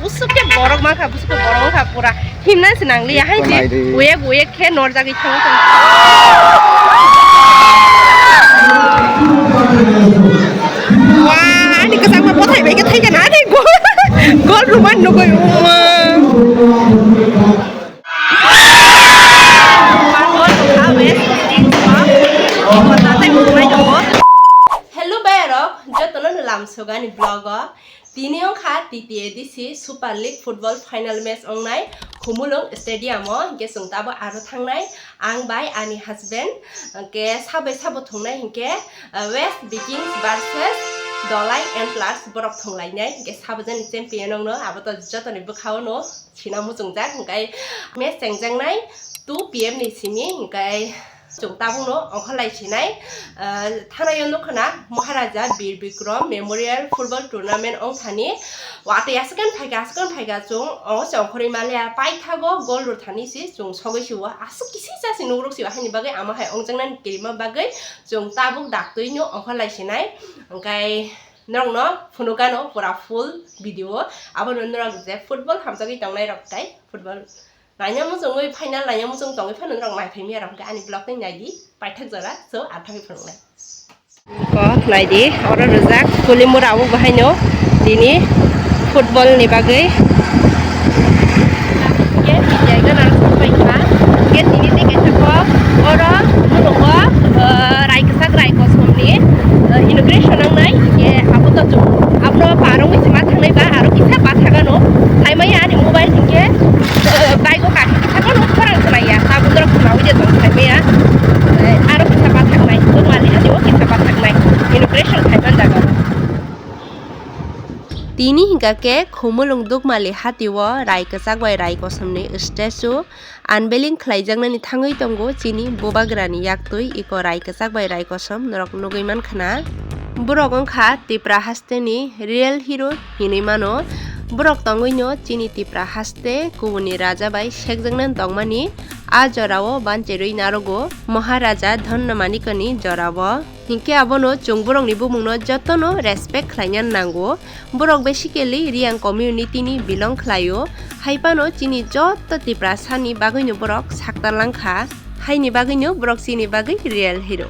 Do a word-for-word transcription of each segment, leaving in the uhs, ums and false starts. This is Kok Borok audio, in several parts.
Busuk khe borok ma kha, busuk khe borok wng kha pura. Himna se nang liya hai je. Uye uye khe norjagwi thango. Wah, ani kwchangma bothai bai khe thai kha na ani gol, gol rwmani nugwi uma. Hello bayarok, jotono no lamsogani vlog o. Tini wngkha T T A D C Super League football final match wngnai Khumulwng Stadium o, hinkhe chwng tabuk aro thangnai, ang bai ani husband, hinkhe sabai sabo thungnai hinkhe, uh, West Vikings versus Dolai Antlers borok thunglainai, hinkhe sabo jani champion wngno abo to jotoni bwkhao no sina muchungjak, hinkhe match chengjaknai two P M ni simi, hinkhe chwng tabukno ongkholai sinai, ah, thanaio nukha na Maharaja Bir Bikram Memorial Football Tournament wngthani. Watwi aswk khe phaikha, aswk khe phaikha, chwng o se ongkhorwi maliya, paithago gol rwthani se chwng sogwi siwo, aswk kisi chasi nukruk siwo, haini bagwi ama hai ongjaknani kirima bagwi chwng tabuk daktwino ongkholai sinai. Hinkhe norokno phunukano pura full video o, abono norok je football hamjagwi tongnai rok tai football naina muchungwi final naina muchung tongwi phano norok naiphai miya rok hwnkhe ani vlog tei naidi paithak jora so athagwi phunuknai. Ko naidi oro rijak Kulimura o bahaino tini football ni bagwi. Hwnkhe tini tei kaisa kok oro munugo, uh, Rai Kwchak Rai Kosom ni, uh, inauguration wngnai, hwnkhe abo to chwng abono parongwi se ma thangnai ba aro kisa bathagano naimaya ani mobile hwnkhe, uh, bike o kaki kisa bono khorang khwnaya, tabuk norok khwnawi de tong saimaya, uh, aro kisa bathagnai, Dukmali hati o kisa bathagnai, inauguration khaiman jaga o. Tini hwnkha khe Khumulwng Dukmali hati o Rai Kwchak bai Rai Kosom ni statue unveiling khlaijaknani thangwi tongo chini bubagrani yaktwi iko Rai Kwchak bai Rai Kosom norok nugwi mankha na. Borok wngkha Tipra hasteni real hero hinwi mano. Borok tongwino chini Tipra haste kubuni raja bai sekjaknani tongmani. A jorao bancherwi narogo Maharaja Dhonna Manikani jorao. Hinkhe abono chwng borokni bumungno jotono respect khlaina nango. Borok basically Reang community ni belong khlaio. Haiphano chini joto Tiprasa ni bagwino borok sakta langkha. Haini bagwino borok chini bagwi real hero.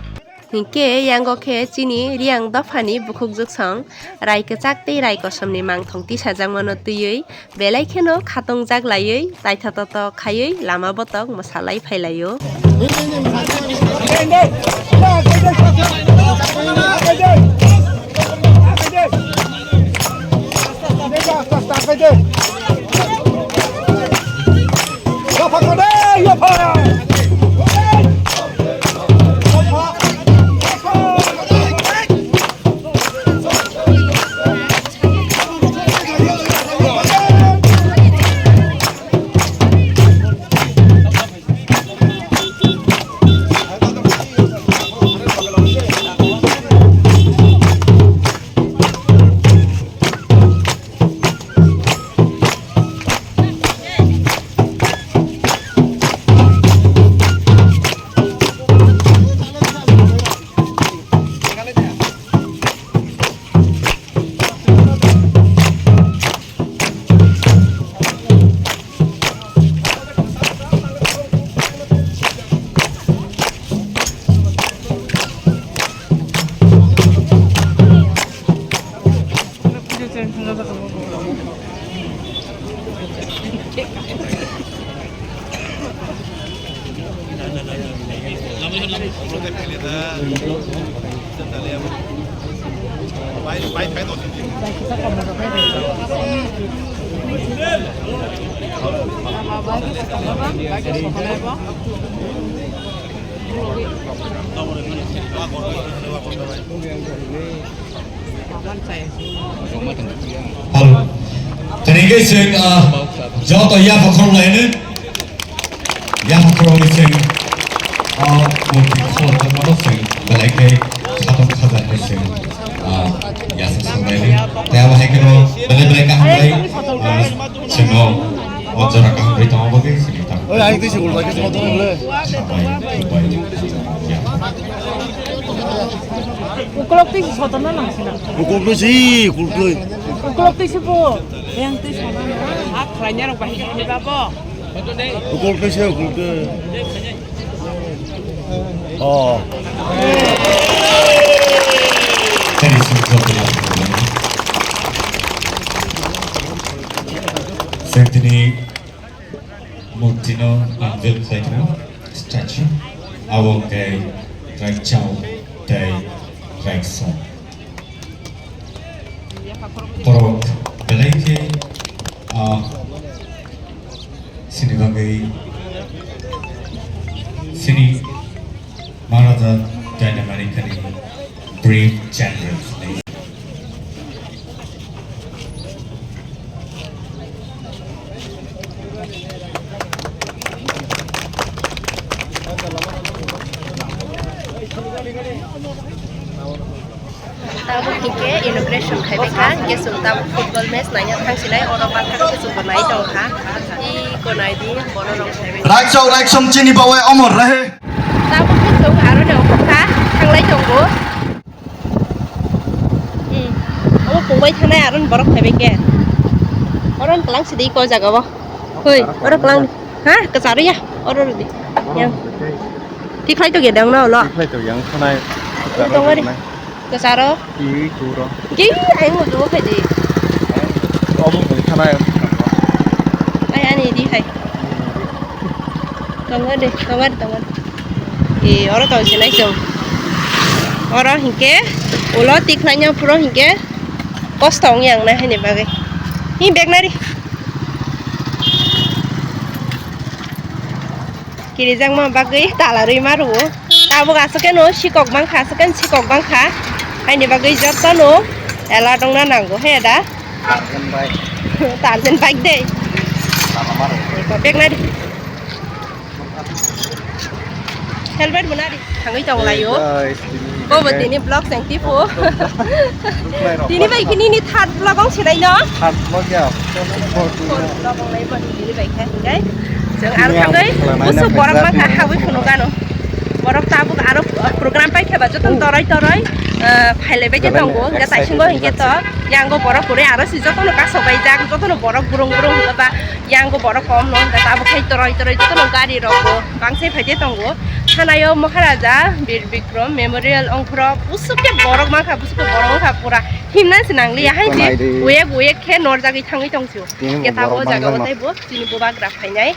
Hinkhe yango khe chini Reang dophani bukhukjwk song Rai Kwchak tei Rai Kosom ni mangthong tisajakmano twiwi belai kheno khatungjak laiwi taitha toto khaiwi lama botok mwsalai phailaio. Hello. Tini ke sing, ah, joto ya pakhor laini. Ya pakhor ni sing, ah, murti khor tangma sing, belai ke khatung khajar ni sing, ah, ya sa sung laini. Te abo hai keno belai belai kaham lai, ah, sing o, o jora kaham lai tamo bagi sini tam. Oi, ai tisi ulta ke tamo tamo le. Sabai, sabai, ya. Ukolok tisi sotana nang sina. Ukolok tisi, ukolok tisi. Ukolok tisi po. Yang twi sana na, a khlainarok bahai khe babo. Ukul twi se, ukul twi. Oh. Sentini murtino unveil khlaikha statue, abo khe Raichao tei Raiksa. Borok belai khe, ah, sini bagwi sini Maharaja Dynamite kani brief general. Tabuk hinkhe inauguration khaibaikha, hinkhe chwng tabuk football match naina thangsinai, oro bathang khe chwngbo nai tongkha. Iko naidi, bororok khaibai. Raksok, raksong chini bawe omor rahe. Tabuk khe chwng aroni okhokha thanglai tongo. Hmm. Obo pungbai thanai aron borok phaibai khe. Oron kwlang sidi ko jaga o. Hoi, oro kwlang. Ha, kwcharo ya. Oro rwdi. Yang. Tikhlai to gedang na ulo. Tikhlai to yang thanai. Tongo ri. Kwcharo. Ki kuro. Ki ai mo do phaidi. Obo thanai. Ai ani di hai. Tongo de, tongo de, tongo de. E, oro tong sinai chwng. Oro hinkhe ulo tikhlaina phuro hinkhe kosto wngya wngnai haini bagwi. Hi bag nari. Kirijakma bagwi tala rwi ma rwo. Tabuk aswk khe no sikok bangkha, aswk khe sikok bangkha. Haini bagwi jotono alert wngna nango he da. Tarjan bike. Tarjan bike de. Tala ma rwo. Bag nari. Helmet bo nari. Thangwi tong laio. Hey guys, tini Bobo hwnkhe tini vlog cheng tipo. Tini bai kini ni third vlog ong sinai no. Third vlog ya. Fourth vlog ong lai bo tini bai khe hwnkhe. Chwng aro thangwi busu borok ma kha habwi phunuk ano. Borok tabuk aro program pai khe ba joto toroi toroi, eh, phailai bai khe tongo. Hwnkhe taisingo hwnkhe to yango borok kwrwi aro si jotono kaso bai jak, jotono borok burung burung hwnkhe ba yango borok kom no hwnkhe tabuk khai toroi toroi jotono gari rok bo. Bangse phaide tongo. Thanaio Maharaja Bir Bikram Memorial ongkhorok busuk khe borok mankha, busuk khe borok wngkha pura himna se nangliya hai je. Wek wek khe norjagwi thangwi tongsu. Keta o jaga o tei bo chini bubagra phainai.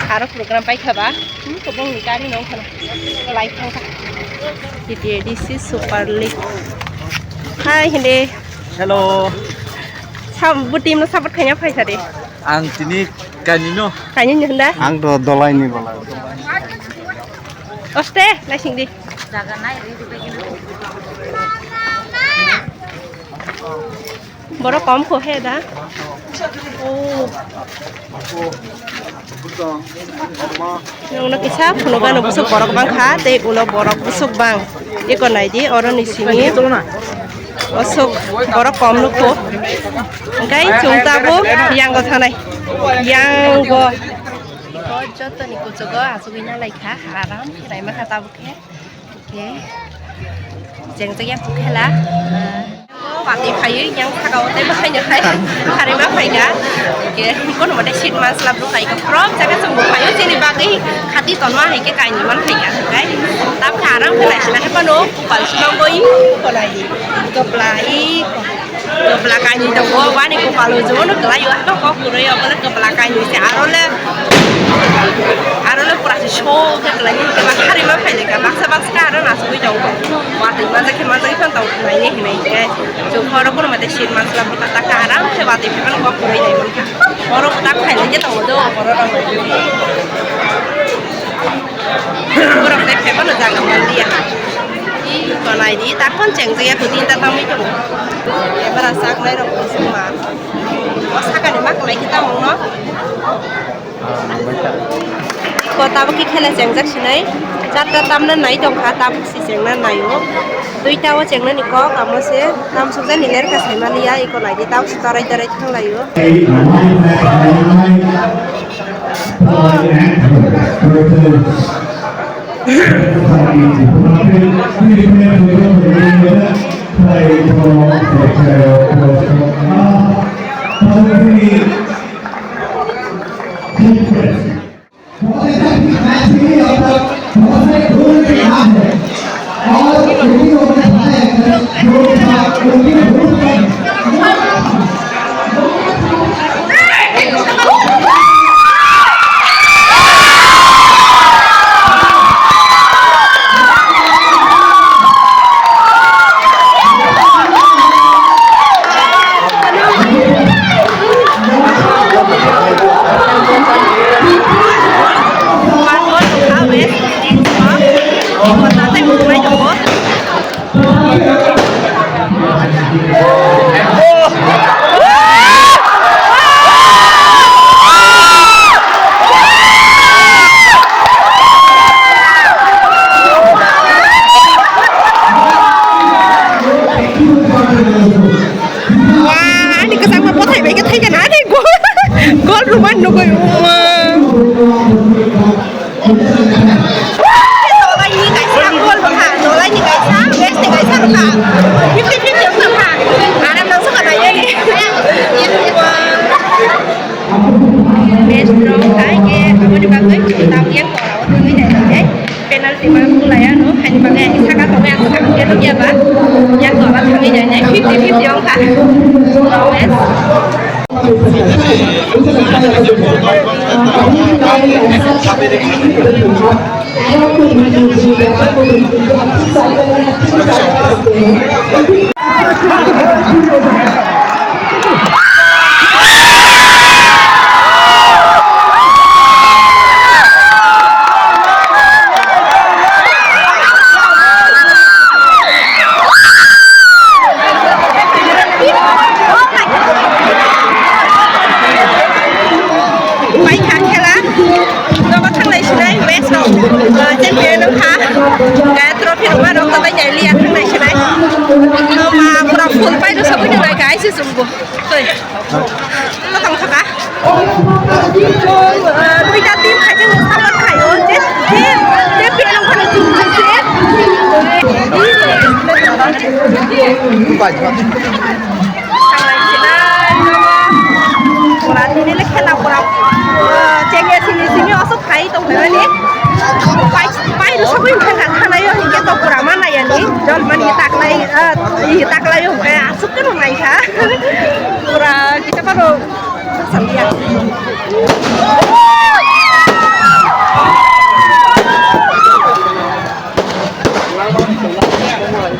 Aro program paikha ba. Hmm, kobong ni gari no khana. Lai thangkha. T T A D C Super League. Hai hinde. Hello. Sam bu team no support khaina phaisa de. Ang tini Kainwi no? Kainwi no hwnda? Ang to dolai ni bola. Oste, naising di. Borok kom kho he da. Oh. Uno kisa phunukgano busuk borok bangkha, tei ulo borok busuk bang. Eko naidi, oro ni simi. Osok borok kom nukho. Hwnkhe chwng tabuk yango thanai. Yango. Iko jotoni kuchugo achugwi nalaikha, aram khe naima kha tabuk khe. Hwnkhe chengjakya kukhela. Watwi phaiwi yang saka o tei bahaino khai harima phaikha. Hwnkhe kono mate seat mansla bwkha iko. Khorok jaga chwng bwkhaio chini bagwi khati tonma hai khe kainwi man phaikha. Hwnkhe tabukhe aram khe naisina hai phano. Kopal swnamwi kolai. Kopla i kopla kainwi tongo, wani kopalo jono kwlaio, haino kok kwrwi, obo le kopla kainwi se, aro le, aro le pura se so khe kwlaini hwnkhe ba harima phailika, baksa baksa khe aro nasugwi tongo. Watwi manjak khe manjagwi phano tongo kwlaini hinwi hwnkhe, chwng khe oro kono mate seat mansla bwkha ta khe aram khe watwi phano kok kwrwi nai mankha. Oro kwtak phailai khe tongo do, borok rok. Borok tei phaiphano jaga manliya. Ih, konai di, takhon chengjakya, kutin ta tangwi tongo. Ebara saknai rok bo songma. O sakani ma kwlai khe tamungno. Ko tabuk khe khela chengjak sinai. Charta tamna nai tongkha, tabuk si chengna naio. Duita o chengnani kok, amo se tamsukjani lerka saimaliya, iko naidi, tabuk si torai torai thanglaio. बहुत अच्छा भी मैच नहीं होता, बहुत सारे गोल भी रहा है। और उन्हीं लोगों ने दिखाया है, जो उनका, उनकी बहुत कम। Wah, ani kwchangma bwthai bai khe thai kana ani gol, gol rwmani nugwi, uma. Nolaini kaisa gol bwkha, nolaini kaisa, west ni kaisa bwkha. Fifty fifty wngkha. Aram nang saka nai. Match draw khai khe aboni bagwi chwng tabuk yang tora o thangwi nai nai. Penalty ma kulai ano, haini bagwi ang saka tongwi ang saka khe nukya ba. Yang tora thangwi nai nai, fifty fifty wngkha. Bai kha khela, nogo thanglai sinai, west rok, uh, champion wng kha, uh, trophy rok ma rok to bai jai liya thanglai sinai. No ma pura full pai rw sabui nai ka, aisi sumbo. Toi. Ano tong thaka. Duita team hai je mukha ma khaio je je je pilong khana chung je. Pura tini le khela pura. Chengya sini sini oso khai tong phai mani. Pai pai ro sokoi thangka khana yo hingke to pura mana yani. Jol mani taklai taklai yo hingke asuk ke nai kha. Pura kita paro.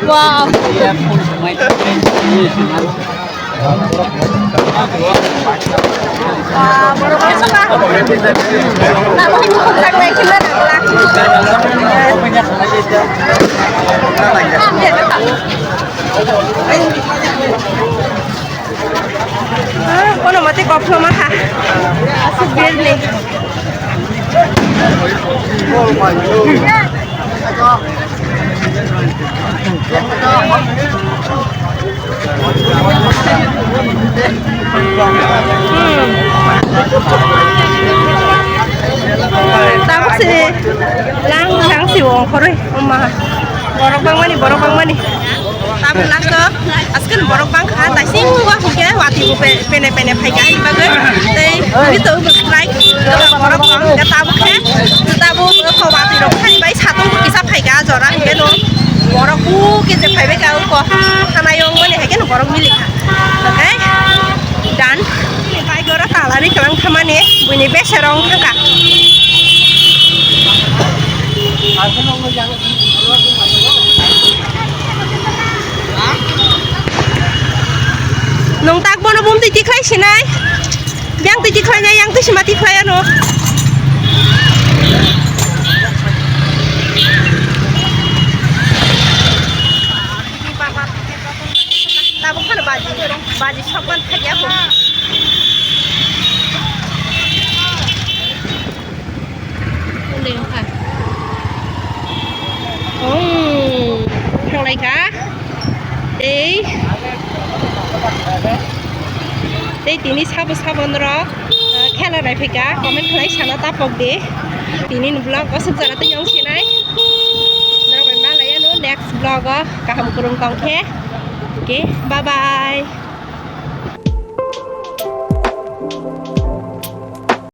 Wow. Wow, borok bangsa ba. Nabo ni bukhuk tak nai khe ma nang la. Ah, kono mate kophlo ma ha. Asuk building. Hmm. Tabuk se lang lang se wng khoroi. Oma. Borok bangmani, borok bangmani. Tabuk last o aswkeno borok bangkha, taisingo hwnkhe watwi bo pe-, pene pene phaikha, ani bagwi tei hwnwi tongo bwswk lai borok bangkha tabuk khe, tabuk watwi rok thani bai satung bo kisa phaikha, ah jora hwnkhe no borok bo kisa phaibai kha, oko hanai wngmani hai kheno borok milikha, hwnkhe done. Bike oro talari kwbang thamani, buini bese rong thangkha. Nwng tak bono bumtwi tikhlai sinai. Yang twi tikhlai nai, yang twi sima tikhlai ano. Tabuk phano baji, baji sokman thaiya bo. Undai wngkha. Oh, thanglaikha. Tei, tei tini sabo sabo norok, uh, khela naiphika, comment khlai sana tapok di. Tini ni vlog o swk jora tei wng sinai. Norok bai malai ano next vlog o kaham kwrwng tong khe. Okay, bye bye.